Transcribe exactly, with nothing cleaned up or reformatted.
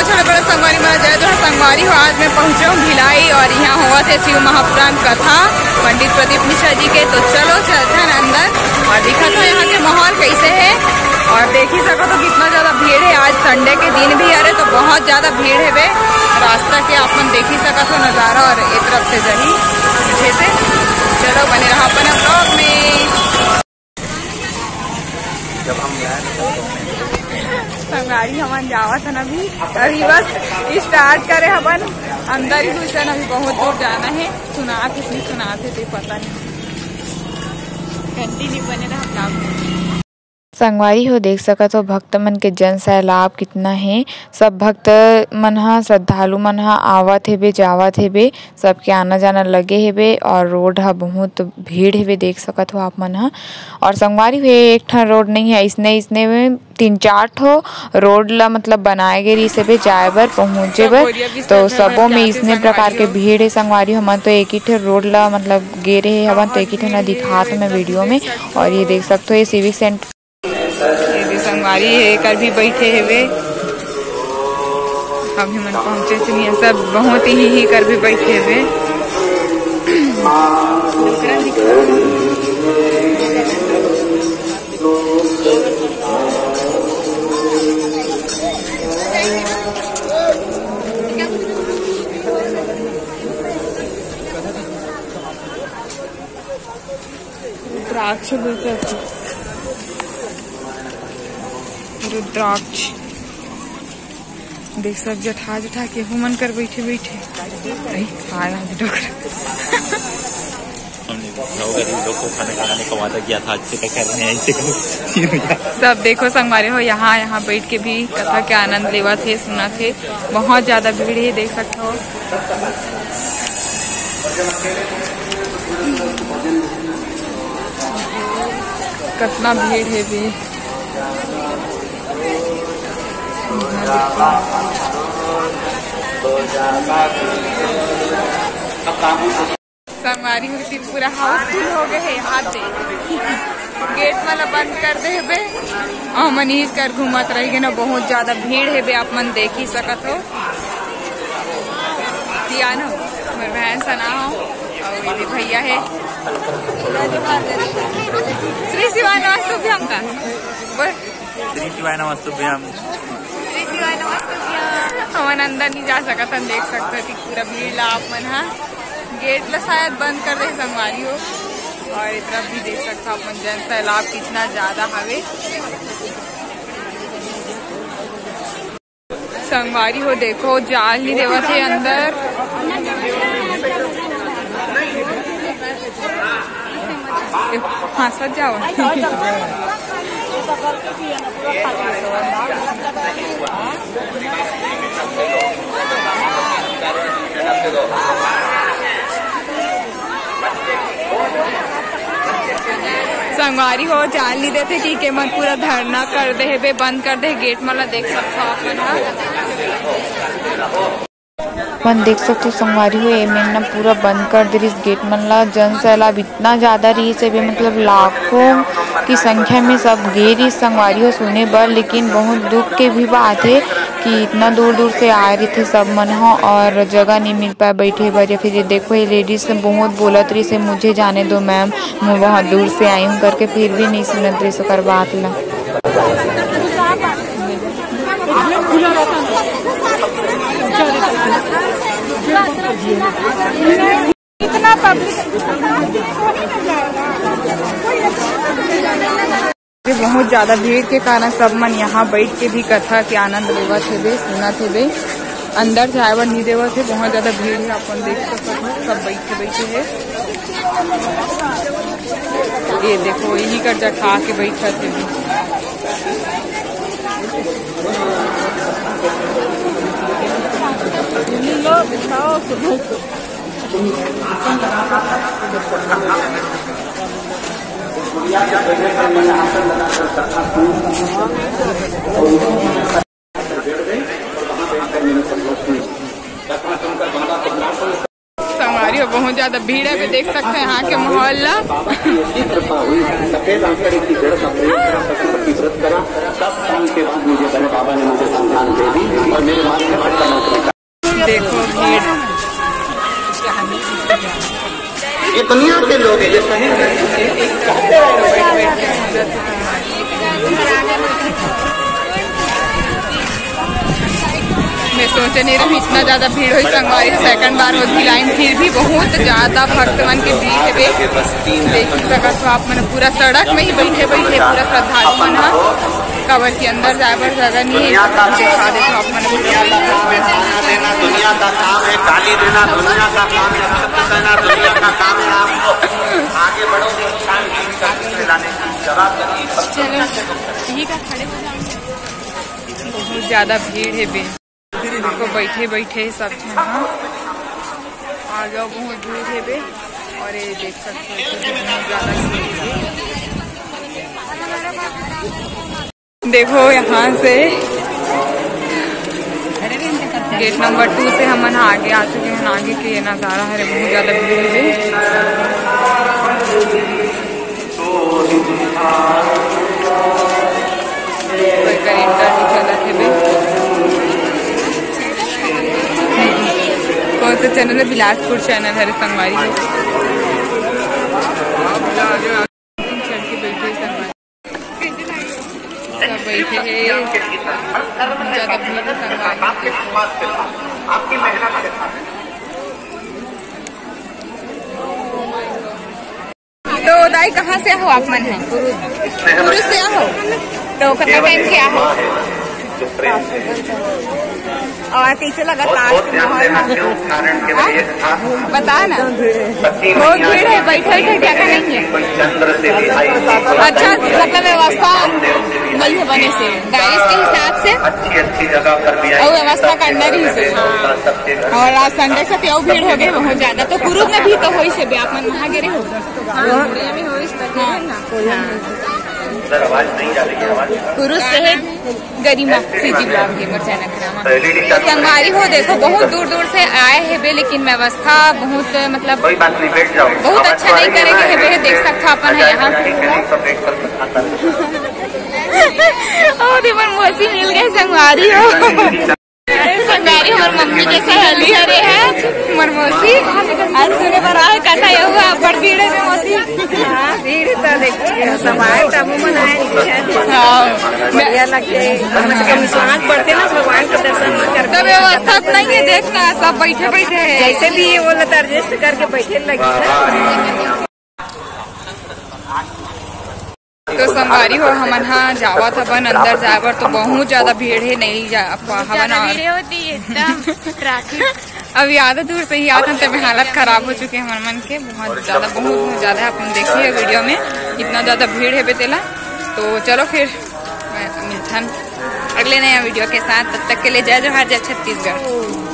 चलो बड़ा संगवारी मन, जय जोहार संगवारी हो। आज मैं पहुँचे हूँ भिलाई और यहाँ होवत हे शिव महापुराण कथा पंडित प्रदीप मिश्रा जी के। तो चलो चलथन अंदर और दिखत हो यहाँ के माहौल कैसे है। और देख ही सकत हो कितना ज्यादा भीड़ है, आज संडे के दिन भी हरे तो बहुत ज्यादा भीड़ है बे। रास्ता के आप मन देख ही सकत हो नजारा और एक तरफ से जही पीछे से। चलो बने रहा अपना ब्लॉग में। जब हम संगवारी हमन जावत हन अभी, अभी बस स्टार्ट करे हवन, अंदर ही घुसन, अभी बहुत दूर जाना है। सुनात हे, इतनी सुनात हे, ते पता नहीं। कंटिन्यू बने रहा ब्लॉग में। संगवारी हो, देख सकत हो भक्त मन के जन सैलाब कितना हे। सब भक्त मन ह, श्रद्धालु मन ह आवत हेबे, जावत हेबे, सबके आना जाना लगे हेबे और रोड ह बहुत भीड़ हेबे, देख सकत हो आप मन ह। और संगवारी हो, एक ठन रोड नहीं है, इसने इसने में तीन चार ठो रोड ला मतलब बनाए गे रहिस हेबे जाए बर, पहुँचे बर। तो सबो में इसने प्रकार के भीड़ है संगवारी हो। हमन तो एक ही ठे रोड ला मतलब गे रहे हवन, तो एक ही ठे ना दिखात मैं वीडियो में। और ये देख सकते हो, ये सिविक सेंटर। ये भी संगवारी है, एकर भी बैठे हेबे। अभी मन पहुँचे चुनिया, सब बहुत ही, ही कर भी बैठे हेबे। रुद्राक्ष बेचत हे। रुद्राक्ष देख सब जठा जठा के हो मन कर बैठे बैठे। अरे, आ रहा है डोकरा। हमने भी लोग, गरीब लोग को खाना खिलाने का वादा किया था, अच्छे से कर रहे हैं ऐसे। सब देखो संगवारी हो, यहाँ, यहाँ बैठ के भी कथा के आनंद लेवत हे, सुनत हे। बहुत ज्यादा भीड़ है, देख सकते हो। कितना भीड़ है भी। संगवारी हो, पूरा हाउसफुल हो गए है। यहाँ दे गेट वाला बंद कर दे हेबे। और मनीष कर घूमत रह गए ना, बहुत ज्यादा भीड़ है बे, आप मन देख ही सकत हो। दिया ना, मेरे बहन सना हो और ये भी भैया है। श्री शिवाय नमस्तुभ्यम का बोल। श्री शिवाय नमस्तुभ्यम। श्री शिवाय नमस्तुभ्यम। हमन अंदर नहीं जा सकत हन, देख सकत हो कि पूरा भीड़ ला आप मन हा। गेट ला शायद बंद कर दे संगवारी हो। और इतना भी देख सकते हो अपन, जन सैलाब कितना ज्यादा हवे। संगवारी हो, देखो, जाल नहीं देवत हे अंदर। फांसत जाओ। संगवारी हो, जाल नहीं देते कि के मन पूरा धरना कर दे हेबे, बंद कर दे गेट मन ला, देख सकथो आप मन ह। मन देख सकथो संगवारी हो, एमन न पूरा बंद कर दे रिहिस गेट मन ला। जन सैलाब इतना ज्यादा रिहिस हे, मतलब लाखों की संख्या में सब गे रिहिस संगवारी हो सुने बर। लेकिन बहुत दुख के भी बात है कि इतना दूर दूर से आए रहिथे सब मन हो और जगह नहीं मिल पाए बैठे बर। या फिर ये देखो, ये लेडीज बहुत बोलत रिहिस हे, "मुझे जाने दो मैम, मैं बहुत दूर से आई हूँ" करके, फिर भी नहीं सुनत रिहिस ओकर बात ला। इतना पब्लिक। बहुत ज्यादा भीड़ के कारण सब मन यहाँ बैठ के भी कथा के आनंद लेवत हेबे, सुनत हेबे। अंदर जाए बर नहीं देवत हे, बहुत ज्यादा भीड़ है, अपन देख सकत हो, सब बैठे बैठे है। ये देखो, यही कर जठा के बैठत हे। संगवारी हो, बहुत ज्यादा भीड़ है, अभी देख सकते हैं यहाँ के माहौल ला। कृपा हुई, सफेद आंकड़े की जड़ का प्रयोग करा, पशुपति व्रत करा। दस साल के बाद मुझे बड़े बाबा ने मुझे संतान दे दी और मेरे माथे पर कलंक लगा। देखो भीड़। ये दुनिया के लोग हैं, ये सही में। मैं सोचे नहीं रही इतना ज्यादा भीड़ होई संगवारी। सेकंड बार होती लाइन, फिर भी बहुत ज्यादा भक्त मन के भीड़ है। देख सकत हो आप मन, पूरा सड़क में ही बैठे बैठे पूरा श्रद्धालु मन ह, काबर के अंदर जाए बर जगह नहीं है। दिखा देते हो आप मन। दुनिया का काम है गाली देना, दुनिया का काम है शब्द कहना, दुनिया का काम है आपको आगे बढ़ो, इंसान की तरफ से लाने की जवाबदारी। चलो, यही का खड़े हो जाएंगे। बहुत ज्यादा भीड़ है बे। देखो, बैठे बैठे सब झन ह। आ जाओ, बहुत भीड़ है बे। और ये देख सकते हो कि बहुत ज्यादा भीड़ है। देखो, यहाँ से गेट नंबर टू से हमन आगे आ चुके हैं। आगे के ये नजारा है, बहुत ज्यादा भीड़ है। कोई करीब का नहीं चलत हे बे। कौन सा चैनल है? बिलासपुर चैनल है रे संगवारी हो। चढ़ के बैठे संगवारी। सब बैठे हैं। ज्यादा भीड़ है संगवारी। तो दाई, कहाँ से हो आप मन है? कुरुद से हो? तो कितना टाइम से हो? और तीसरे लगातार। हाँ? बता ना। बहुत भीड़ है, बैठे बैठे क्या करेंगे? अच्छा, मतलब व्यवस्था नहीं है बने से, गाइस के हिसाब से। अच्छी अच्छी जगह पर भी और व्यवस्था करना रही से। हाँ। और आज संडे से प्याऊ भीड़ हो गए बहुत ज्यादा, तो कुरुद में भी तो होई से बे, आप मन वहाँ गिरे हो। हाँ। कुरुद शहीद गरिमा सीजी ब्लॉग गेमर चैनल के नाम। तो संगवारी हो, देखो, बहुत दूर दूर से आए हे बे, लेकिन व्यवस्था बहुत, मतलब, कोई बात नहीं, बैठ जाओ। बहुत अच्छा नहीं करेंगे हे बे, देख सकता अपन है यहाँ। और ये पर मौसी मिल गए संगवारी हो। संगवारी हमर मम्मी के सहेली हरे है, हमर मौसी। आज सुने बर आए, कथा ये हुआ, बड़ भीड़ है मौसी। हाँ, भीड़ तो देखिए, सब आए, तब मन आए। हाँ। बढ़िया लगते हैं। कम से कम विश्वास बढ़ते ना, भगवान का दर्शन करके। तो व्यवस्था तो नहीं है, देखना, सब बैठे बैठे हैं। जैसे भी ये बोला था, एडजस्ट करके बैठे लगी ना। तो संगवारी हो, हमन ह जावत हवन अंदर जाए बर, तो बहुत ज्यादा भीड़ हे, नहीं जा पा-, हवन। और भीड़ होती है एकदम ट्रैफिक। अभी आधा दूर से ही आत हन, तब हालत खराब हो चुके हैं हमन मन के, बहुत ज्यादा, बहुत ज्यादा। अपन देखिए वीडियो में इतना ज्यादा भीड़ है बेतेला। तो चलो फिर मिलथन अगले नया वीडियो के साथ, तब तक के लिए जय जोहार, जय छत्तीसगढ़।